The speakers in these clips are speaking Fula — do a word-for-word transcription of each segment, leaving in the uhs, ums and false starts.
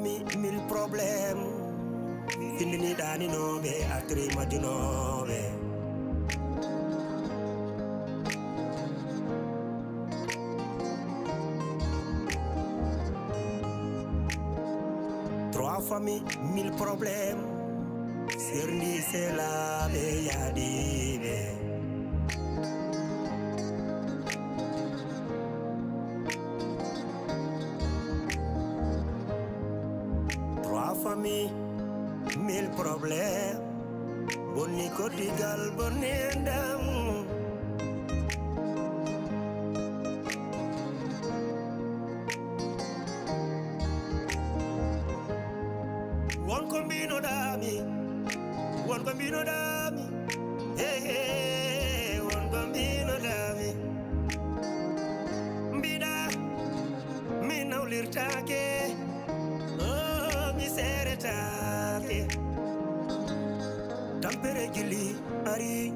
Mi mille problème. Findini ɗaninooɓe, atri majjunooɓe. Trois familles, mille problèmes. Serndi selaaɓe yaadiiɓe. Trois familles, mille problèmes. Bonni koddigal, bonni enɗam. Won ko mbinoɗaami, won ko mbinoɗaami, he, he, won ko mbinoɗaami. Mbiɗa, mi nawlirtaake, oh, mi seeretaake. Tampere jilli ari,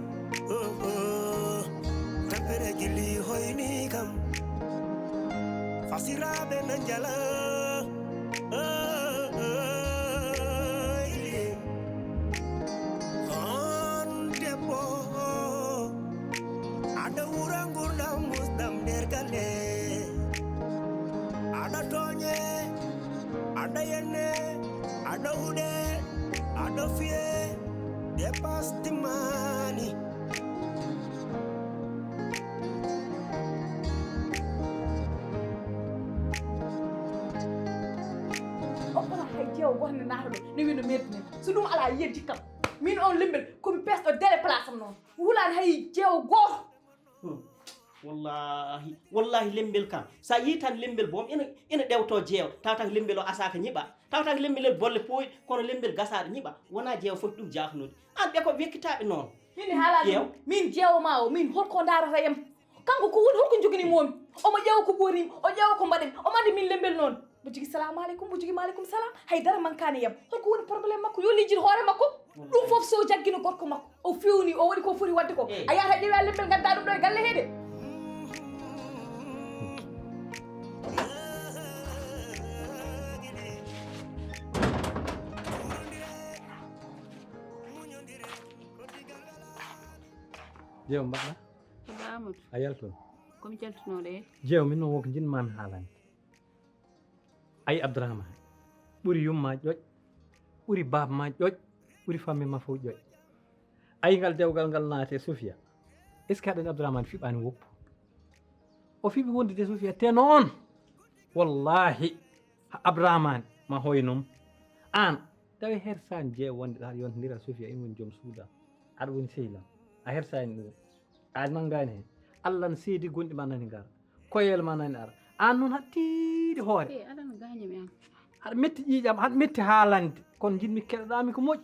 oh, oh. Tampere jilli hoyni kam. Fasiraaɓe na njala, oh, oh, oh. On debbo, aɗa wura ngurdam musɗam nder galle. Aɗa tooñe, aɗa yenne, aɗa huɗe, aɗa fiye, dépasse timmaani. O kono hay jeewo goto nde naata ɗo, ne wino merdine. So ɗum alaa, yeddi kam. Min on lembel, ko mi pesɗo dele place am noon. Wulaani hay jeewo gooto. Hmm. Wallahi, wallahi lembel kam. Sa yii tan lembel boom ina, ina ɗewto jeewo. Tawata ko lembel o asaaka ñiɓa. Tawata ko lembel el bolle pooyɗi, kono lembel gasaaɗo ñiɓa. Wona jeewo foti ɗum jaafunude. An ɓe ko wekkitaaɓe noon. Min mi haalaani jeewo. Min jeewo ma o, min holko ndaarata yam? Kanko ko woni, holko jogini momi? Omo ƴeewa ko ɓoorimi, o ƴeewa ko mbaɗemi. Omo anndi min lembel noon. Mbo jogii salamu aleykum, mbo jogii maaleykum salam. Hay dara mankaani yam. Holko woni problème makko? Yo lijjit hoore makko. Ɗum fof so jaggino gorko makko. O fewni, o waɗi ko foti waɗde ko. Eh. A yahat a ƴeewi a lembel ngadda ɗum ɗo e galle he de. Jeewo mbaɗɗa? Ko Ba Amadou. A yaltun? Ko mi jaltunoɗo e. Jeewo, min noon wonko jinnmaami haalande. Ayi Abdourahmane, ɓuri yumma ƴoƴ, ɓuri baaba ma ƴoƴ, ɓuri famille ma fof ƴoƴ. Ayi ngal dewgal ngal naate Sofia. Est-ce que aɗa anndi Abdourahmane fiɓaani woppu? O fiɓi wondude Sofia te noon. Wallahi, Abdourahmane ma hoynum. Aan, tawi hersaani jeewo wonde aɗa yontondira Sofia, in woni joom suudu am. Aɗa woni sehil am. A hersaani ɗum. A nanngaani heen. Allah ne seedi gonɗi ma nani ngara. Koyel ma nani ara. Aan noon haɗa tiiɗi hoore. Eh, aɗa no gaañi mi aan. Haɗa metti ƴiiƴam, haɗa metti haalande. Kono njiɗmi keɗoɗaa mi ko moƴƴi.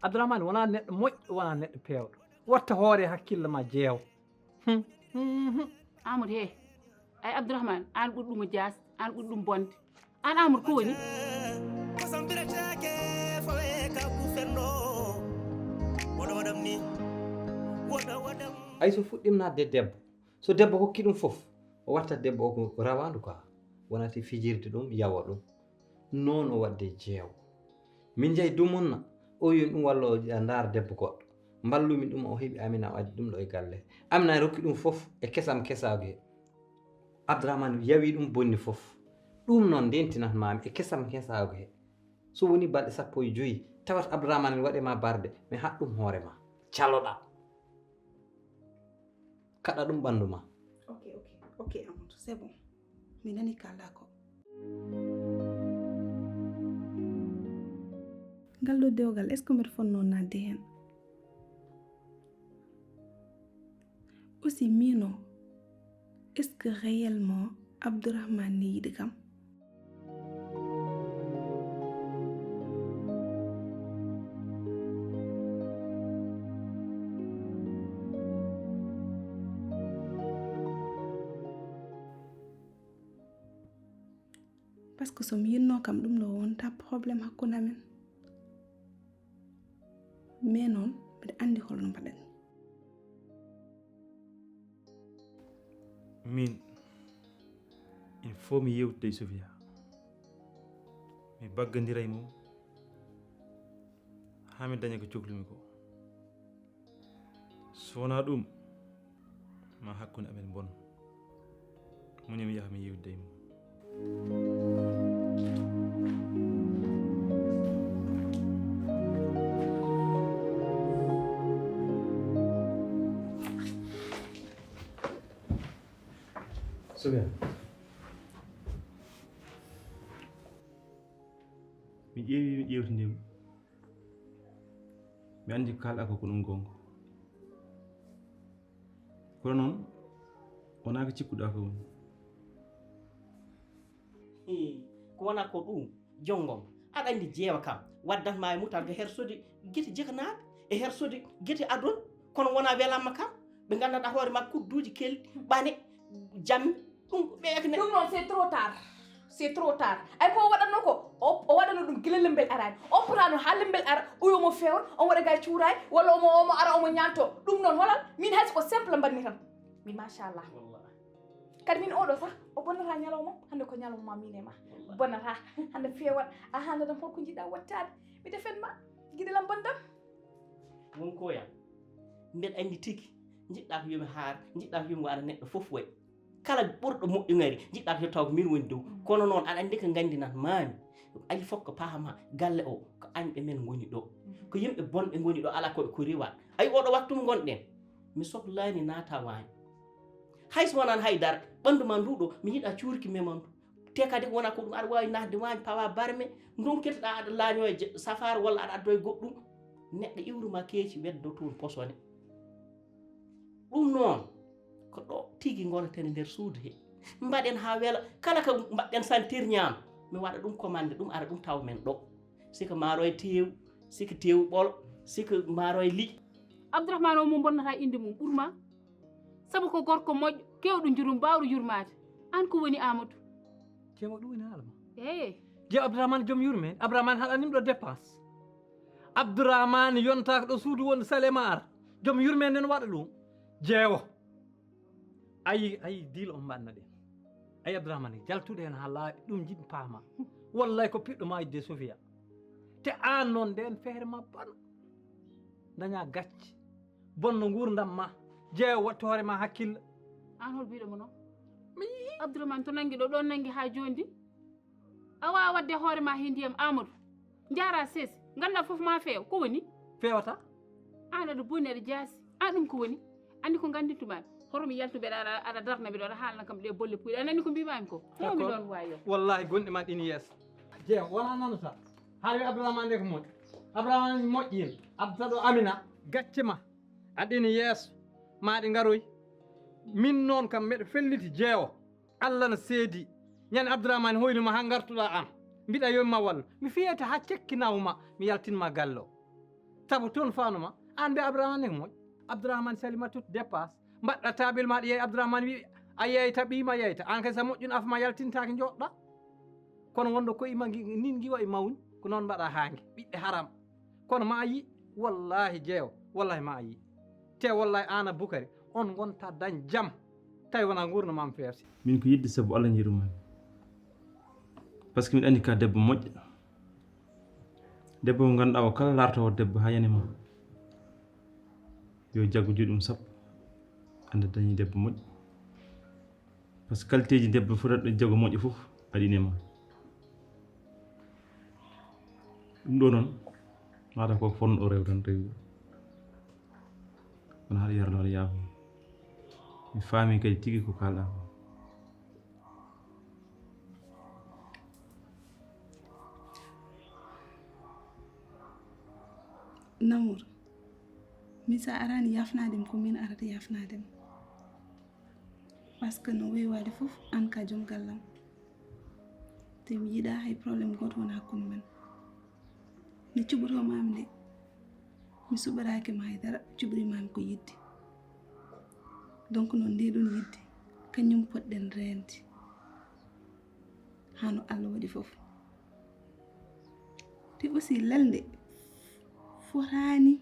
Abdourahmane wonaa neɗɗo moƴƴo, wonaa neɗɗo peewɗo. Watta hoore hakkille ma jeewo. Hum, hum, hum. Amadou he. Ay Abdourahmane, aan ɓuri ɗum o jaas, aan ɓuri ɗum bonde. Aan Amadou ko woni? Kosam biretaake fawe ka ku fenno. Woɗa waɗam ni. Woɗa waɗam. Ay so fuɗɗim naatde debbo. So debbo hokki ɗum fof, o watta debbo o ko rawaandu quoi. Wonati fijirde ɗum, yawa ɗum. Noon o waɗde jeewo. Min njehi dumunna, o wiyi ɗum walla o ndaara debbo goɗɗo. Mballumi ɗum, o heɓi Amina, o addi ɗum ɗo e galle. Amina rokki ɗum fof e kesam kesaagu he. Abdourahmane yawi ɗum bonni fof. Ɗum noon ndentinat maami e kesam kesaagu he. So woni balɗe sappo e joyi, tawat Abdourahmane ne waɗe ma barde, mi haɗ ɗum hoore ma. Caloɗa. Kaɗa ɗum ɓanndu ma. Ok, ok, ok, Amadou, c'est bon. Mi nani kaalɗa ko. Ngal ɗo dewgal, est-ce que mbeɗa fotnoo naatde heen? Aussi, miin o, est-ce que réellement Abdourahmane ne yiɗi kam? Parce que so mi yinnoo kam, ɗum ɗo wonta problème hakkunde amen. Mais noon, mbiɗa anndi holno mbaɗen. Min, il faut mi yewtida e Sofia. Mi baggondira e mum haa mi daña ko cohlumi ko. So wonaa ɗum, ma hakkunde amen bon. Muñe mi yaha mi yewtida e mum. Sofiya. Mi ƴeewi, mi ƴeewtindii mo. Mi anndi ko kaalɗaa ko, ko ɗum goonga. Kono noon, wonaa ko cikkuɗaa ko woni. Hii, ko wonaa ko ɗum, jonngom. Aɗa anndi jeewa kam, waddat ma e mutarga hersode gite jekanaaɓe, e hersode gite adon, kono wonaa welamma kam. Ɓe nganndanɗaa hoore ma kudduuji kelɗi, ɓane, jammi, ɗum ɓe ekne. Ɗum noon, c'est trop tard. C'est trop tard. Ay ko o waɗatno ko, o, o waɗatno ɗum gila lembel araani. O potaano haa lembel ara, o wiya omo feewna, omo waɗa gay cuuraay, walla omo, omo ara, omo ñaanto. Ɗum noon, holal? Min hay so ko simple mbaɗmi tan. Min, machallah. Wallahi. Kadi min oɗo sah, o bonnata ñalawma. Hannde ko ñalawma ma min e ma. Wallahi. Bonnata. Hannde feewat. A hannde tan holko njiɗɗa wattaade. Mi defen ma. Giɗelam bonɗam. Won koya. Mbeɗa anndi tigi. Njiɗɗa ko yomi haar, njiɗɗa ko yomi waɗa neɗɗo fof wayi. Kala ɓurɗo moƴƴu ngari, njiɗɗa ko yo taw ko min woni dow. Mm. Kono noon, aɗa anndi ko nganndinat maami. Ɗum ayi fof ko pahama, galle o, ko añɓe men ngoni ɗo. Mm. Ko yimɓe bonɓe ngoni ɗo, alaa ko, ko riiwaa. Ayi oɗo waktu mo ngonɗen, mi sohlaani naata waañ. Hay so wonaan hay dara, ɓanndu ma ndu ɗo, mi yiɗa cuurki memandu. Te kadi wona ko ɗum aɗa waawi naatde waañ pawa barme, ndonkirtoɗaa aɗa laañoo e je-, safaara walla aɗa addoo e goɗɗum. Neɗɗo iwru ma keeci weddo toon posone. Ɗum noon, ko ɗo tigi ngonaten e nder suudu he. Mbaɗen haa wela, kala ko mbaɗɗen sentir ñaam, mi waɗa ɗum commande, ɗum ara ɗum tawa men ɗo. Si ko maaro e teewu, si ko teewu ɓolo, si ko maaro e liƴƴi. Abdourahmane o mo bonnata innde mum ɓurma. Sabu ko gorko moƴƴo, keewɗo njurum, baawɗo yurmaade. Aan ko woni Amadou? Jeewo ɗum ina haala ma. Eey. Jeewo Abdourahmane joom yurme, Abdourahmane haɗanim ɗo dépense. Abdourahmane yontaaka ɗo suudu wonde Salema ar. Joom yurme nden waɗa ɗum. Jeewo. Ayi, ayi, diil on mbaɗna ɗen. Ayi Abdourahmane, jaltude hen haa laaɓi, ɗum jiɗmi paama. Wallay ko piɗɗo ma idde Sofia. Te aan noon nden feere ma bana. Daña gacce. Bonno nguurndam ma. Jeewo wattu hoore ma hakkille. Aan hol biɗo mo noon? Mi yii. Abdourahmane to nangi ɗo, ɗo nangi haa jooni. A waawa waɗde hoore ma he ndiyam Amadou. Njaara sees. Ngannda fof ma feew. Ko woni? Feewata? Aan aɗa boni, aɗa jaasi. Aan ɗum ko woni? Anndi ko nganndintu ma. Hoto mi yaltu mbeɗa aɗa, aɗa darna mbeɗa aɗa haalna kam ɗe bolle puyɗe. Aɗa anndi ko mbimaami ko? Heewmi ɗoon waayo. Wallahi gonɗi ma ɗin yees. Jeewo, wona nanata. Haala wi Abdourahmane nde ko moƴƴi. Abdourahmane moƴƴiino. Abdou ɗo Amina. Gacce ma. Aɗini yeeso. Ma ɗi ngaroy. Min noon kam mbeɗa felliti jeewo. Allah no seedi. Ñande Abdourahmane hoyni ma haa ngartuɗaa am. Mbiɗa yomi ma wallu. Mi fiyete haa cekki naw ma. Mi yaltin ma galle o. Tabu toon fanu ma. Aan mbiya Abdourahmane ne ko moƴƴi. Abdourahmane sali ma tout dépasse. Mbaɗɗa taabil ma ɗi yeey Abdourahmane wi a yeeyta ɓiy ma yeeyta. Aan kay sa moƴƴun af ma yaltintaake njoɗɗa. Kono wonde ko ima ngi-, nin ngiwa e mawni. Ko noon mbaɗa haa ngi. Ɓiɓɓe haram. Kono ma a yi. Wallahi jeewo. Wallahi ma a yi. Te wallahi aan a Bukari. On ngonta dañ jam. Tawi wona nguurndam am feewsi. Min ko yidde sabu Allah njiɗumi. Parce que miɗa anndi ka debbo moƴƴo. Debbo mo ngannduɗaa o kala laartoowo debbo haa yani ma. Yo jaggu juuɗe mum sappo. Annda dañi debbo moƴƴo. Parce que qualité ji debbo fof ɗo jaggu moƴƴo fof aɗa ine ma. Ɗum ɗo noon, mata ko fonno o rew tan rewi. Kono haɗa yarno aɗa yaafo. Mi faami kadi tigi ko kaalɗaa ko. Namour, min sa arani yafnadem ko min arata yafnadem. Parce que no weywade fof an ka joom gallam. Te mi yiɗa hay problème goto wona hakkunde men. Nde cuɓotomami nde, mi suɓoraki ma hay dara, cuɓorimami ko yidde. Donc noon nde ɗon yidde, kañum poɗɗen reende. Haa no Allah waɗi fof. Te aussi lelnde fotaani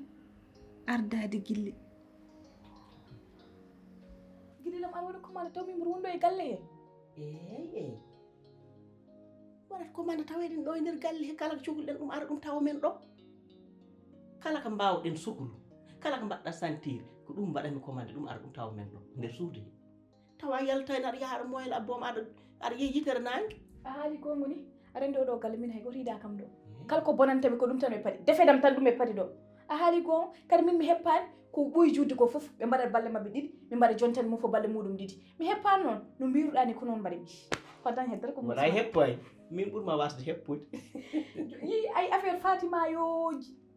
ardaade gille. Gille lam aɗa waɗa commande taw min mboɗo wonɗo e galle he. Eey, eey. Waɗat commande tawa eɗen ɗo e nder galle he, kala ko cohluɗen ɗum ara ɗum tawa men ɗo. Kala ko mbaawɗen soklu, kala ko mbaɗɗa sentir, ko ɗum mbaɗanmi commande, ɗum ara ɗum tawa men ɗo nder suudu he. Tawa a yaltani aɗa yaha aɗa moyla abboom aɗa aɗa yehi yitere naange. A haali goonga ni, aɗa anndi oɗo galle min hay gooto yiɗaa kam ɗo. Kala ko bonanta mi ko ɗum tan mi paɗi. Defedam tan ɗum mi paɗi ɗo. A haali goonga, kadi min mi heppaani ko ɓuri juutde ko fof ɓe mbaɗat balle maɓɓe ɗiɗi, min mbaɗa jontani mum fof balle muɗum ɗiɗi. Mi heppaani noon, no mbiruɗaa ni ko noon mbaɗi mi. Ko dañ hedder ko wala heppaani. Min ɓurma wasde heppude. Yi ay affaire Fatima yo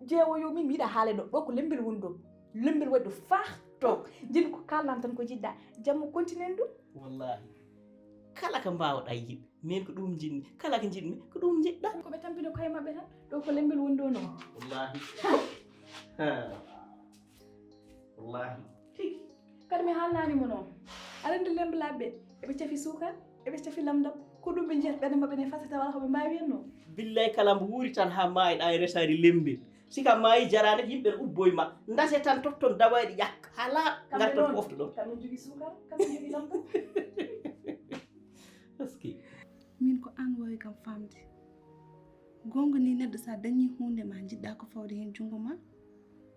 jeewo yo min mi yiɗa haale ɗo. Ɗo ko lembel woni ɗo. Lembel waɗi ɗo faa to. Jiɗmi ko kaalnam tan ko jiɗɗa. Jamma continent ɗum. Wallahi. Kala ko mbaawɗa yiɗ. Min ko ɗum jiɗmi. Kala ko jiɗmi ko ɗum jiɗɗa. Ko ɓe tampina koye maɓɓe tan. Ɗo ko lembel woni ɗo noon. Wallahi. Ha. Wallahi. Tigi. Kadi mi haalnaani mo noon. Aɗa anndi lembelaaɓe ɓe, eɓe cafi suukar, eɓe cafi lamdam. Ko ɗum ɓe njiyata ɓerɗe maɓɓe ne fasata wala ko ɓe mbaawi heen noon. Billay kala mbo wuuri tan haa maayi ɗa e resaari lembel. Si ka maayi jaraade yimɓe ne ubboy ma. Ndase tan totton dawayɗi ƴakka. Haa laaɓa ngartan ko ofto ɗon. Kamɓe njogii suukar, kamɓe njogii lamdam. Parce que. Min ko aan waawi kam faamde. Goonga ni neɗɗo so a dañii huunde ma njiɗɗa ko fawde heen junngo ma,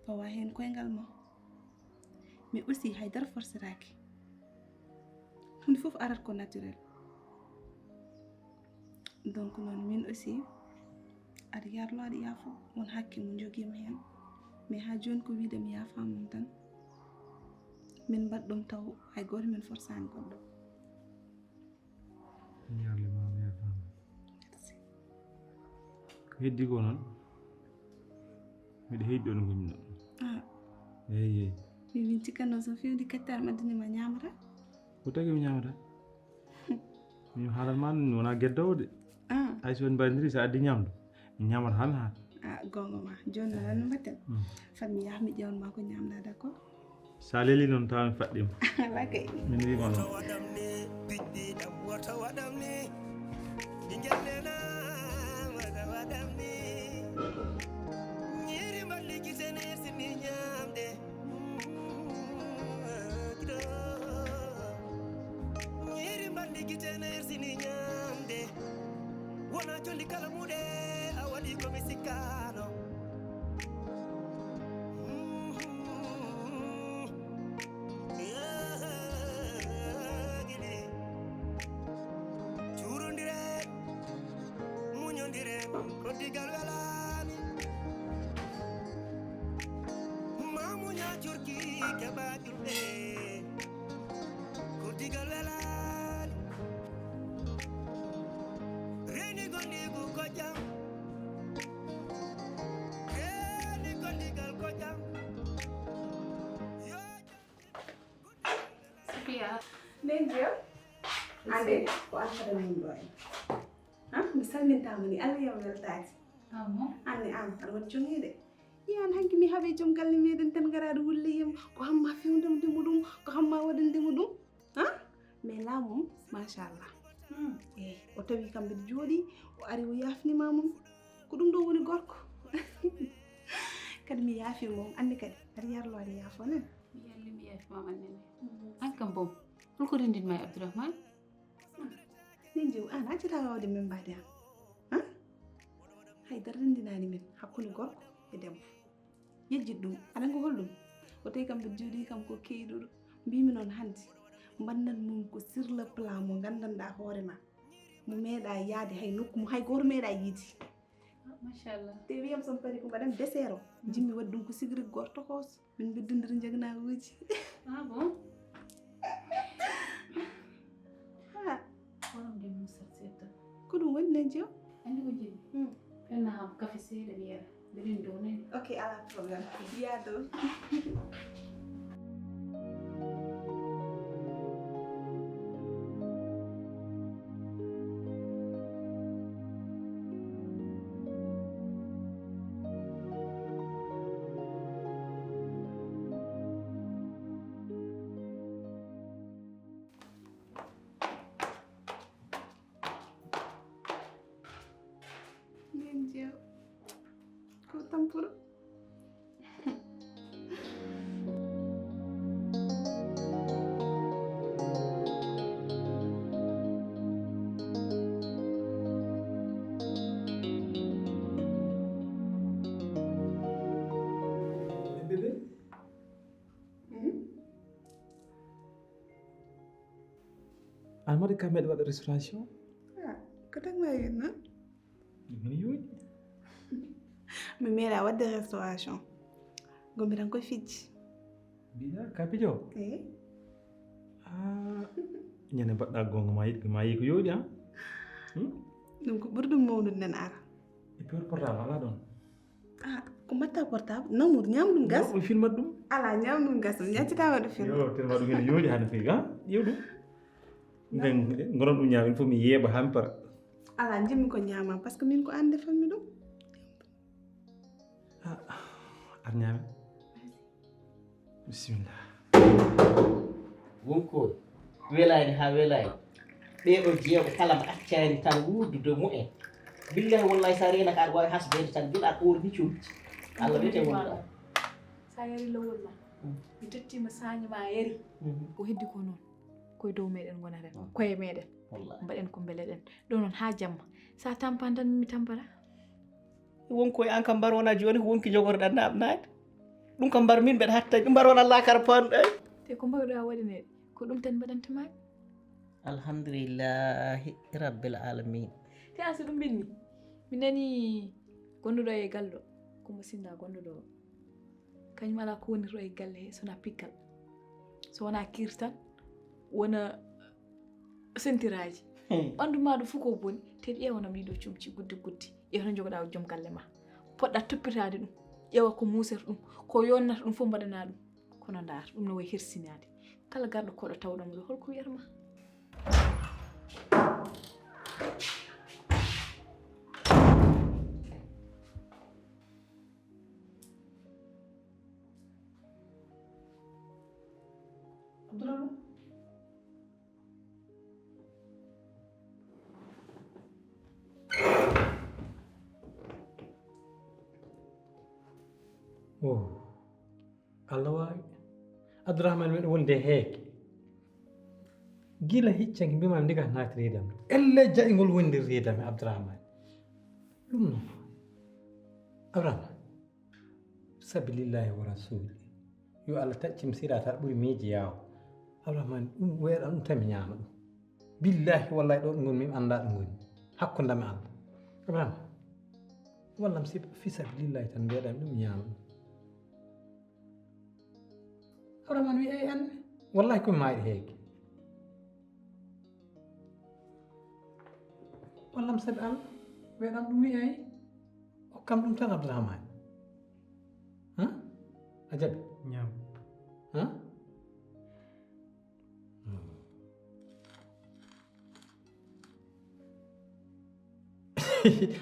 fawa heen koyngal ma. Mais aussi haydara forceraaki. Huunde fof arat ko naturel. Donc noon min aussi aɗa yarlo aɗa yaafo won hakke mo jogiimi heen. Mais haa jooni ko wiide mi yaafaama mum tan. Min mbaɗ ɗum taw hay gooto min forsaani goɗɗo. Yarle ma mi yaafaama. Merci. Ko heddi ko noon miɗo heɗi ɗo no gommi ɗo. Ah. Eyi eyi. Min min cikkanno so fewndi kaccaar maddini ma ñaamata. Ko tagi mi ñaamata? Min haalan ma mi wona geddowo de. Ah. Hay so en mbaɗindiri so addi ñamdu mi ñaamata haa mi haata. Ah, goonga ma. Jooni noon no mbatten? Fat mi yaha mi ƴeewan ma ko ñaamɗa, d'accord? Sa leeli noon tawa mi faɗɗima. Ala kay. Min wima noon. Woto waɗam ni, piɗɗi ɗam woto waɗam ni. Ɓingel nena, woto waɗam ni. Ñiiri mballi gite ne sini ñaamde. Ñiiri mballi gite ne sini ñaamde. Wona jolli kala muɗe a waɗi ko mi sikkaano. Cuurondiren, muñondiren, ko digal welaani. Ma muña curki keɓa ƴulɓe, ko digal welaani. Reni gondigu ko jam, reni gondigal ko jam. Yo Sofiya. Nden jeew. Ande ko alfada min ɗo en. Ha? Mi salmintaama ni, Allah yam weltaaki. Ah bon? Anne an, aɗa waɗi joŋeede. Yi an hanki mi haɓe joom galle meɗen tan ngara aɗa wulle yam. Ko hamma fewndamde mo ɗum, ko hamma waɗande mo ɗum. Ha? Mais laamu, machallah. Hmm. Eyi, o tawi kam mbiɗa jooɗi, o ari o yaafnima mum. Ko ɗum ɗo woni gorko. Kadi mi yaafi mo, anne kadi, aɗa yarlo aɗa yaafo nen. Mi yalli mi yaafi ma anne ne. An kam bom, holko rendinma e Abdourahmane? Min jiw an accata wawde min mbaadi an. Ha? Hay dara rendinaani min hakkunde gorko e debbo. Yejjit ɗum. Aɗa ngo holɗum? O tawi kam mbiɗa jooɗi kam ko keyɗuɗo. Mbimi noon hannde mbannan mum ko sur le plan mo nganndanɗa hoore ma. Mo meeɗa yaade hay nokku mo hay gooto meeɗa yiide. Ah, machallah. Te wiyam son pari ko mbaɗan dessert o. Jimmi waɗi ɗum ko sigrik goto tokoso. Min mbeddondiri jagnaaguuji. Ah bon? Ha. Hono mbiɗen musal seeɗa. Ko ɗum woni nen jew? Anndi ko jiɗmi? Hmm. Fenna ham kafe seeɗa mi yara. Mbeɗen dow nani. Ok, ala problème. Biya dow. Nden jeew ko tampuro. An mbaɗi ka meɗe waɗa restauration? Ah, ko tan ma yen noon? Ɗum ne yooɗi. Mi meeɗa waɗde restauration. Ngonmi tan koye fijji. Mbiɗa ka pijo? Eyi. Ah, ñande mbaɗɗa gonga ma yiɗ ma yi ko yooɗi, ah. Hmm? Ɗum ko ɓuri ɗum mawnude nden ara. E peur portable ala ɗon. Ah, ko mbatta portable? Namude ñaam ɗum gas. Ɗum filmat ɗum. Ala ñaam ɗum gas. Mi ñaccitaama ɗo film. Yo, tellement ɗum ene yooɗi hande fii, ah. Yew ɗum. Nden ngoron ɗum ñaami fof mi yeeɓa haa mi para. Ala jimmi ko ñaama parce que min ko an defan mi ɗum. Ah, ar ñaami. Bismillah. Wonko welayni haa welayni. Ɓeeɗo jeeɗo kala mo accani tan wuddude mumen. Billahi wallahi so a reenaka aɗa waawi hasbeede tan gila aɗa ɓoorni cuuɗi. Allah wiyete wonɗa. Sa yari lowol ma. Mi tottima saño ma a yari. Ko heddi ko noon. Koye dow meɗen gonata. Koye meɗen. Wallahi. Mbaɗen ko mbeleɗen. Ɗo noon haa jamma. Sa tampan tan mi tampata. Wonko e an kam mbar wona jooni ko wonki jogorɗan naɓnaade. Ɗum kam mbar min mbeɗa hatta ɗum mbar wona lakara panɗay. Te ko mbawɗa waɗaneede ko ɗum tan mbaɗantamaɓe. Alhamdulillahi rabbil alamin. Te an so ɗum ɓenni mi nani gonɗuɗo e gallo ko mo sinna gonɗuɗo o. Kañum ala ko wonirɗo e galle he sona piggal. So wona kirtan wona sentiraaji. Ɓanndu maaɗa fof ko boni te ƴeewanam ɗiɗo comci gudde gudde. Ƴeewa no jogoɗa joom galle ma. Poɗɗa toppitaade ɗum. Ƴeewa ko muusata ɗum, ko yonnata ɗum fof mbaɗana ɗum. Kono ndaar ɗum no wayi hersinaade. Kala garɗo koɗo tawɗo mo ɗo holko wiyata ma? Abdourahmane. Oh, Allah waawi. Abdourahmane, miɗo wondi e heege. Gila hiccanke mbima ndiga naati reedam ɗo. Elle jaɗingol wondir reedam e Abdourahmane. Ɗum noon. Abdourahmane. Sabilillahi wa rasuli. Yo Allah taccim sirata ɓuri miiji yawo. Abdourahmane, ɗum weeɗa ɗum tan mi ñaama ɗum. Billahi wallahi ɗo ɗum ngoni min annda ɗum ngoni. Hakkundam e Allah. Abdourahmane. Wallam si fi sabilillahi tan mbiyaɗam ɗum ñaama ɗum. Abdourahmane wi ay anne. Wallahi komi maayi heege. Wallam sabi Allah, weeɗam ɗum wi'ay, okkam ɗum tan Abdourahmane. Ha? A jaɓi? Ñaam. Ha?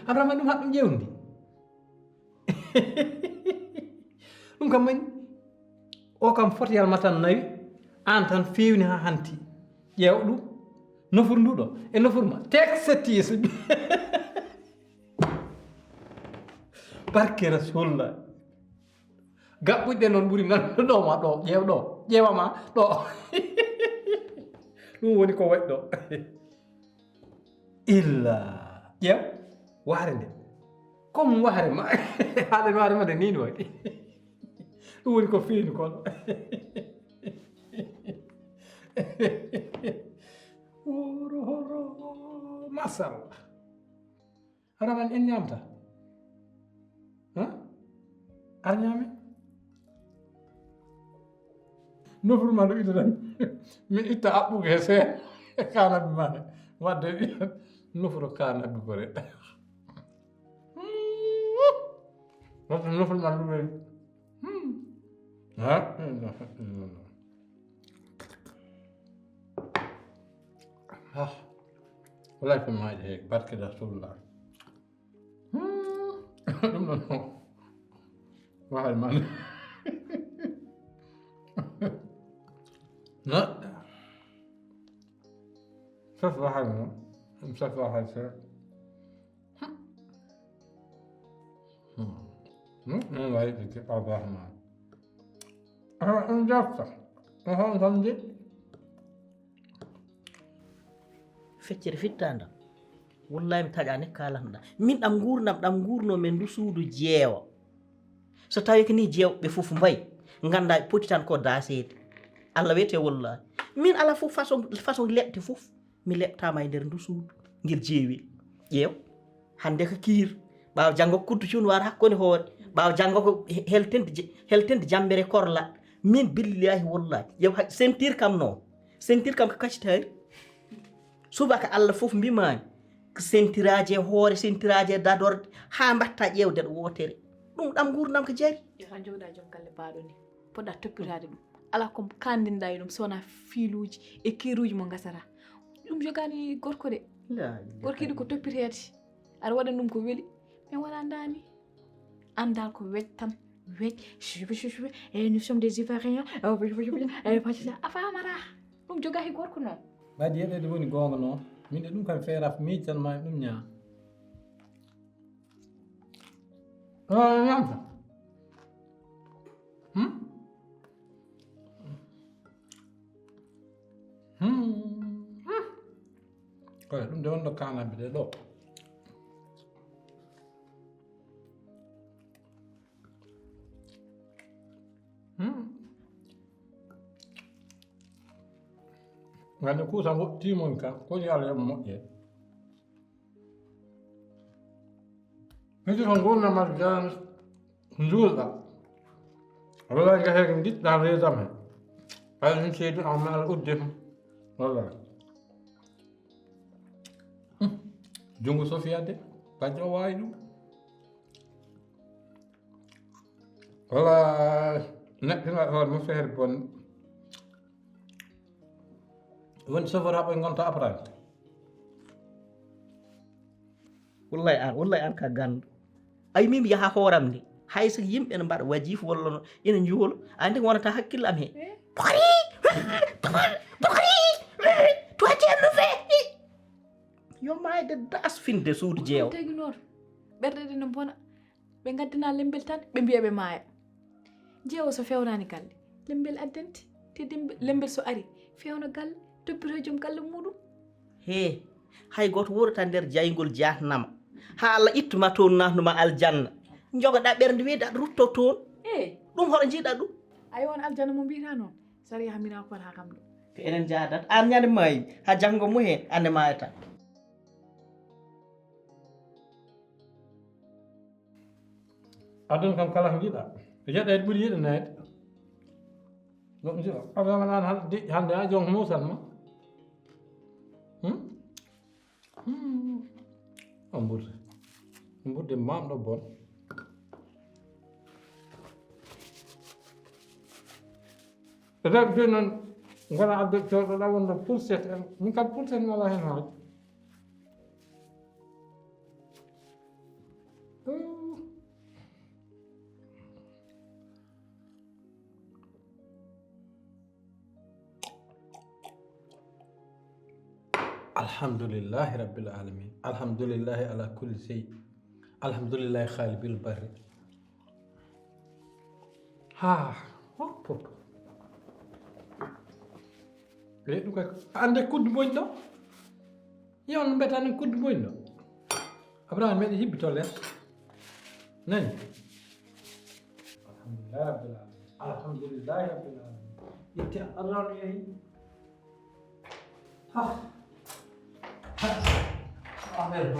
Abdourahmane ɗum haɗ ɗum ƴewndi. Ɗum kam mani o kam foti yalma tan nawi an tan fewni ha hanti ƴeew ɗum nofur ndu ɗo e nofur ma tek setti yeeso. Barke rasulullah. Gaɓɓuɗe noon ɓuri nan ɗo ma ɗo ƴeew ɗo ƴeewama ɗo. Ɗum woni ko waɗi ɗo. Illa ƴeew wahre nde. Comme wahre ma haɗen wahre ma nde nini waɗi. Ɗum woni ko feeñi kon. Woro horo. Machallah. Raman en ñamta. Ha? Ar ñami. Nofru ma ɗo ita tan. Mi itta aɓɓuge he seeɗa. Kanabi ma wadde nofru kanabi gore. Wata nofru ma ɗum en. Ha? Wala ko maaji he barke rasulullah. Ɗum ɗon o wahal man. Na saf wahal mo ɗum saf wahal se. Ɗum wayi ɓe keɓa bahma. Awa ɗum jofta. Ɗum hon kam jeɗɗi. Feccere fittandam. Wallahi mi taƴani kalanɗa min ɗam gurdam ɗam gurno men ndu suudu jeewa. So tawi ko ni jeewɓe fof mbayi ganda poti tan ko daseede. Allah wiyete wallahi min ala fof façon façon leɗɗe fof. Mi leɓtaama e nder ndu suudu ngir jeewil. Ƴeew, hannde ko kiir. Ɓaawo janngo ko kuddu cuun wara hakkunde hoore. Ɓaawo janngo ko he-, heltinde je-, heltinde jammbere korla. Min billaahi wallaahi. Ƴeew, hay sentir kam noon. Sentir kam ko kacitaari. Subaka Allah fof mbimaani. Ko sentiraaji e hoore, sentiraaji e dadorde, haa mbatta ƴeewde ɗo wootere. Ɗum ɗam nguurndam ko jari. Yo tan jooɗa joom galle baaɗo ni. Poɗɗa toppitaade ɗum. Alaa ko kaandinɗa e ɗum, so wonaa fiiluuji e kiiruuji mo ngasata. Ɗum jogaani gorko de. Gorko yiɗi ko toppiteede. Aɗa waɗa ɗum ko weli. Mais wonaa ndaani. Anndal ko wet tan. Wet. Chuchu, chuchu, chuchu. Eh, nous sommes des Ivoiriens. Eh, oui, oui, oui. Eh, pas ça. A faamata. Ɗum jogaaki gorko noon. Baaji yeɗeede woni goonga noon. Min de ɗum kam feeraf miijan ma ɗum ñaa. Ah, ñaamta. Hmm? Hmm. Kono ɗum de wonno kaanaɓe de ɗo. Hmm. Ngande kuusa ngo timon ka, ko yo Allah yoɓ moƴƴe. Hiji ko ngurnama jam njuulɗa. Wala nga hege ngiɗɗa reedam he. Hay min seydi am ma Allah udde. Wala. Hmm. Junngo Sofiya de, bajjo o waawi ɗum. Wala neɗɗo hoore mum feere bon. Woni chauffeur haɓa ngonta apprenti. Wallahi an, wallahi an ka ganndo. Ay, min mi yaha hooram ni. Hay so yimɓe ne mbaɗa wajiif walla no, ina njuulo. Andi ko wonata hakkille am he. Pokori! Pokori! Pokori! Toi, tu es mauvais! Yo maayde das finde suudu jeewo. Tagi noon. Ɓerɗe ɗe no bona. Ɓe ngaddana lembel tan, ɓe mbiya ɓe maaya. Jeewo so fewnaani galle, lembel addante. Te dembe-, lembel so ari, fewna galle, toppito joom galle muuɗum. Hee, hay gooto wuurata nder jayngol jahannama. Haa Allah ittuma toon, naatnuma aljanna. Njogoɗa ɓernde, wiide aɗa rutto toon. Ee. Ɗum hoɗo njiiɗa ɗum? Ayo, on aljanna mo mbiɗa noon, sariya hamina ko wata kam ɗo. Ko enen njaadat, aan ñande maayi, haa janngo mo heen, aan ne maayata. Aduna kam kala ko njiɗa. Ko jeɗɗa ɓuri yiɗanaade. Ɗum njiɗa. Aduna man an hande, hande a jom musan ma. Hmm? Hmm. O mburdi. Mburdi mamɗo bon. Rewɓe noon ngona adda cooɗo ɗa wonno fourchette en. Min kam fourchette mi alaa heen haaju. Alhamdulillahi rabbil alamin. Alhamdulillahi ala kulli shay. Alhamdulillahi khalibil barri. Ha, hop, hop. Reɗu ka ande kuddu boñ ɗo. Yon mbeta ni kuddu boñ ɗo. Abraham meɗi hibbi to les. Nani? Alhamdulillahi rabbil alamin. Alhamdulillahi rabbil alamin. Yetti Allah no yehi. Ha. Ha. Amen.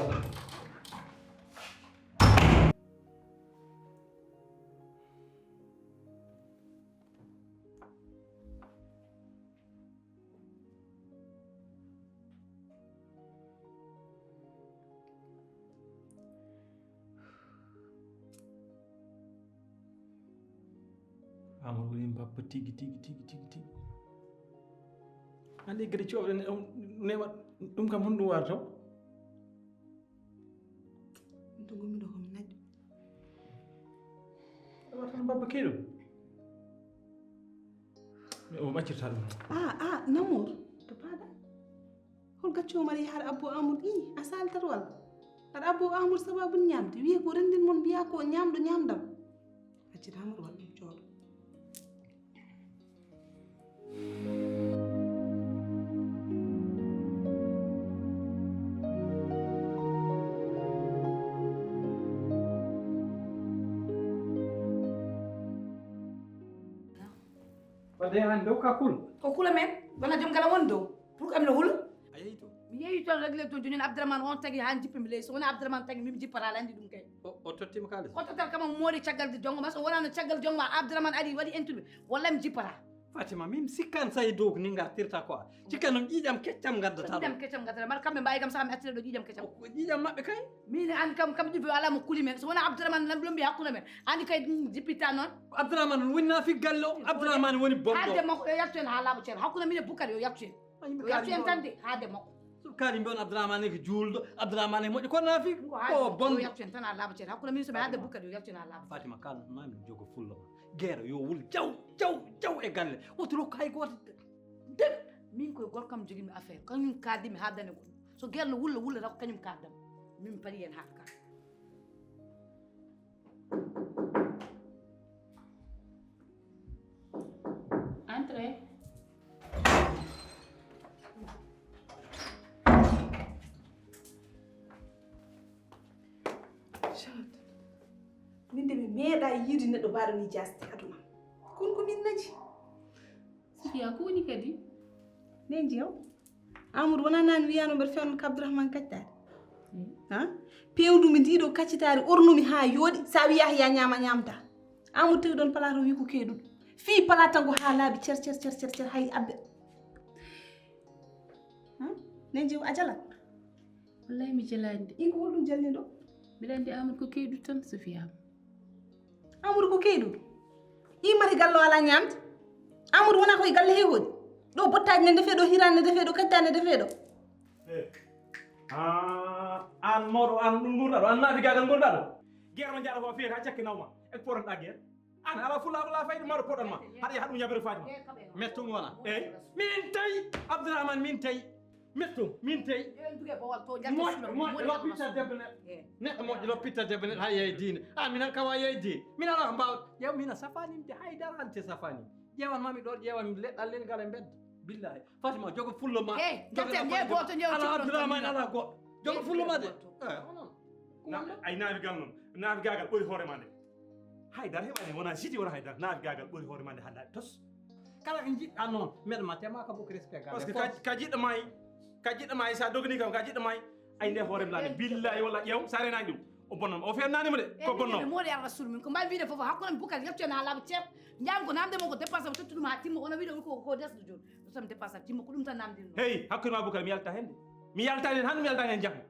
Amadou woni mbabba tigi, tigi, tigi, tigi, tigi. Andi gadi coɓɗe ne, um, newa, ɗum kam honɗum warto? Ɗum to gommi ɗo komi naƴƴo. Ɗum warto no mbabba keyɗo. Mi o maccirta ɗum. Ah, ah, Namour, to paɗa. Hol gaccuɗo mari har Abbo Amadou? Ih, a saltat walla? Har Abbo Amadou sababu ñamde. Wiye ko renndin mon mbiya ko ñamɗo ñamdam. Accit Amadou waɗ ɗum coodo. Wadde han dow ka kul. Ko kula men, wona joom gala won dow. Pour kam no hula. A yehi to? Ton réglé ton jooni Abdourahmane on tagi haa jippimi ley. So wonaa Abdourahmane tagi mi mi jippata aɗa anndi ɗum kay. O o tottiima kaalis? O tottat kam o moori caggal de jonngo ma. So wonaa no caggal jonngo ma Abdourahmane ari waɗi interview. Walla mi jippata. Fatima, min sikkan sayi dow ko ni ngartirta quoi. Sikkan ɗum ƴiiƴam keccam ngaddata ɗum. Ƴiiƴam keccam ngaddata. Mar kamɓe mbawi kam saha mi attira ɗo ƴiiƴam keccam. Ko ƴiiƴam maɓɓe kay. Min an kam kam ɗiɗo alaa mo kuli men. So wonaa Abdourahmane nan ɗum mbi hakkunde men. Andi kay ɗum jippitta noon. Abdourahmane woni nafi galle o. Abdourahmane woni bonɗo. Haalde makko yo yaltu hen haa laaɓa ceer. Hakkunde min e Bukar yo yaltu hen. Yo yaltu hen tan de haalde makko. So kaali mbiyon Abdourahmane ko juulɗo, Abdourahmane ko moƴƴo, ko nafi, ko bonɗo. Yo yaltu hen tan haa laaɓa ceer. Hakkunde min so mi haalde Bukar yo yaltu hen haa laaɓa. Fatima, kala ma mi jogo fullo ma. Geero yo wul jaw jaw jaw e galle. Woto rokku hay gooto. Def min koye gorkam joginmi affaire. Kañum kaaldimi haaldane goɗɗum. So geer no wulla wulla taw ko kañum kaaldam. Min mi paɗi hen haalka. Entrez. Min de mi meeɗa yiide neɗɗo mbaɗo ni jaste aduna. Kon ko min naji. Siya ko woni kadi? Nen jeew. Amadou wona nani wiyano mbeɗa fewno ko Abdourahmane kaccitaari. Ha? Pewdumi ndiɗo kaccitaari ornumi ha yooɗi sa wiya ya ñaama ñaamta. Amadou tawi ɗon palato wi ko keyduɗo. Fii palatango ha laabi cer cer cer cer cer hay abbe. Ha? Nen jeew a jalat. Wallahi mi jalaani de. Iko holɗum jalni ɗo? Mbiɗa anndi Amadou ko keyduɗo tan Sofiya. Amadou ko keyduɗo? Immata galle o alaa ñaamde. Amadou wona koye galle he hoɗi. Ɗo bottaaji ne ndefee ɗo hiraani ne ndefee ɗo kajjitaani ne ndefee ɗo. Eh. Ah, aan mawɗo aan ɗum ngurɗaa ɗo aan naafigaagal ngurɗaa ɗo. Geer mo njaɗa ko fiyata cakke nawma. E poronɗaa geer. An ala fula ala fayda maro poɗon ma. Haɗa yaha ɗum yabere fatima. Mettum wona. Eyyi. Min tawi Abdourahmane min tawi. Mettum min tawi. Moƴƴo loppita debbo neɗɗo. Neɗɗo moƴƴo loppita debbo neɗɗo ha yeey diine. A minan kawa yeey diine. Min ala ko mbaw ƴeew mina safanim de haydara ante safanim. Ƴeewan mami ɗo ƴeewan leɗɗal lel ngal e mbedda. Billahi. Fatima jogo fullo ma. Hey, jogo jatten, ƴeew goto, ƴeew ala Abdourahmane ala goɗɗo. Jogo fullo ma de. Eh, onon. Ay naafigal noon naafigaagal ɓuri hoore ma nde. Haydara heɓani wona jiti wona haydara naafigaagal ɓuri hoore ma nde hannde tos. Kala ko jiɗɗa noon meɗa ma tema ka bokki respect parce que ka jiɗɗo ma ka jiɗɗo ma sa dogni kam ka jiɗɗo ma ay nde hoore mlaade billahi walla ƴeew sa renani ɗum o bonnoma o fennanima de ko bonno moɗo yar rasul min ko mbawi wiide foof hakkunam bukal yettoen ha laaɓa ceeb jam ko namde mo ko dépense o tottuɗum ha timma wona wiide ko ko desɗo joni ɗum tan dépense am timma ko ɗum tan namde ɗum hey hakkunde ma bukal mi yalta hen de mi yalta hen hande mi yalta hen jahmo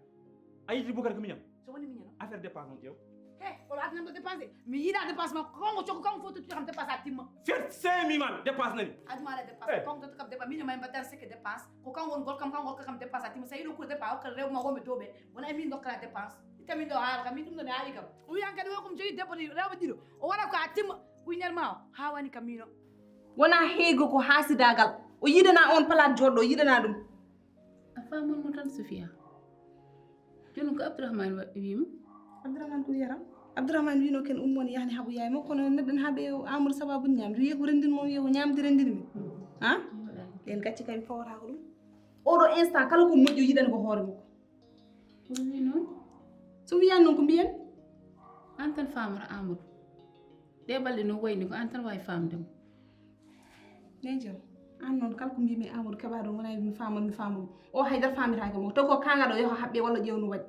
A yiɗi Boucar ko miñam? So woni miñam? Affaire dépense noon ƴeew. He, oɗo addanam ɗo dépense de. Mi yiɗa dépense ma, kanko cokko kanko fof tottude kam dépense a timma. Fer semi man dépense nani. Aduma ala dépense, kanko tottu kam dépense, miñam may mbaɗdan sekke dépense. Ko kanko won gol kam, kanko hokka kam dépense a timma. So yiɗo ko dépense, hokka rewɓe ma wonɓe dow ɓe. Wona e min dokkata dépense. Itta min ɗo haala kam, min ɗum ɗo mi haali kam. O wiyan kadi o ko mi jogii debbo ɗi rewɓe ɗiɗo. O waɗa ko a timma, ɓuy nder ma o, haawani kam miino. Wona heego ko haasidaagal. O yiɗana on palaat jooɗɗo, o yiɗana ɗum. A faamon mo tan Sofiya. Jooni ko Abdourahmane wa- wiima? Abdourahmane ko wiyata? Abdourahmane wino ken ummon yahni haɓu yaay makko kono neɗɗen haɓe Amadou sababu ñamde wiye ko rendin mo wiye ko ñamde rendin mi. Ha? Ɗen gacce kay mi fawata ko ɗum. Oɗo instant kala ko moƴƴo yiɗani ko hoore makko. Ko ɗum wi noon? So wiyani noon ko mbiyen? An tan faamata Amadou. Ɗe balɗe noon wayni ko an tan wawi faamde mo. Ney jam an noon kala ko mbimi Amadou keɓa ɗum wona mi faama mi faama o haydara famitaki mo taw ko kagaɗo yaha haɓɓe walla ƴewno waɗi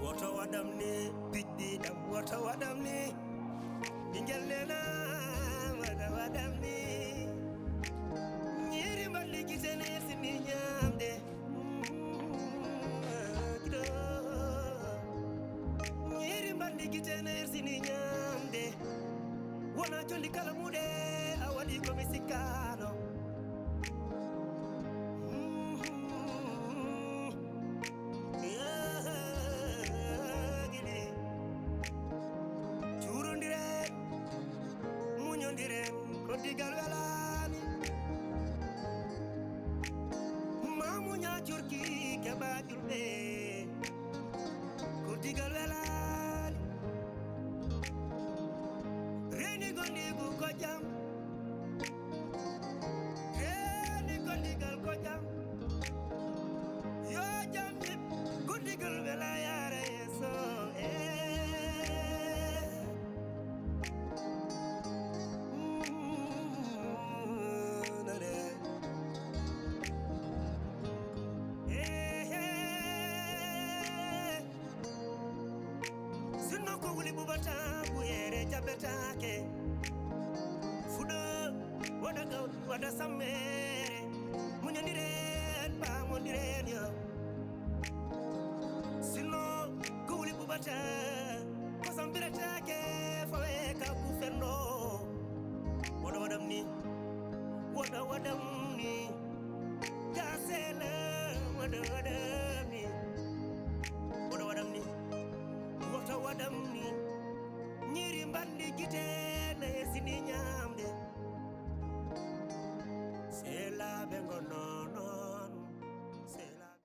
Woto waɗam ni piɗɗi ɗam woto waɗam ni ɓingel nena wata waɗam ni ñiiri mballi gitene sini ñamde ñiiri mballi gitene sini ñamde wona jolli kala muɗe a waɗi komi sikkano Juurondiren, muñondiren, ko digal welaani. Ma muña curki keɓa julɓe, ko digal welaani. Reni gondigu ko jam Kulɓe la yaara yeeso, eh. Mm, nane. Eh, eh. Sinno ko wuli bubata buyere jabetake. Fuɗo waɗa gaw waɗa sammere. Muñondiren ba mondiren yo. Sinno ko wuli bubata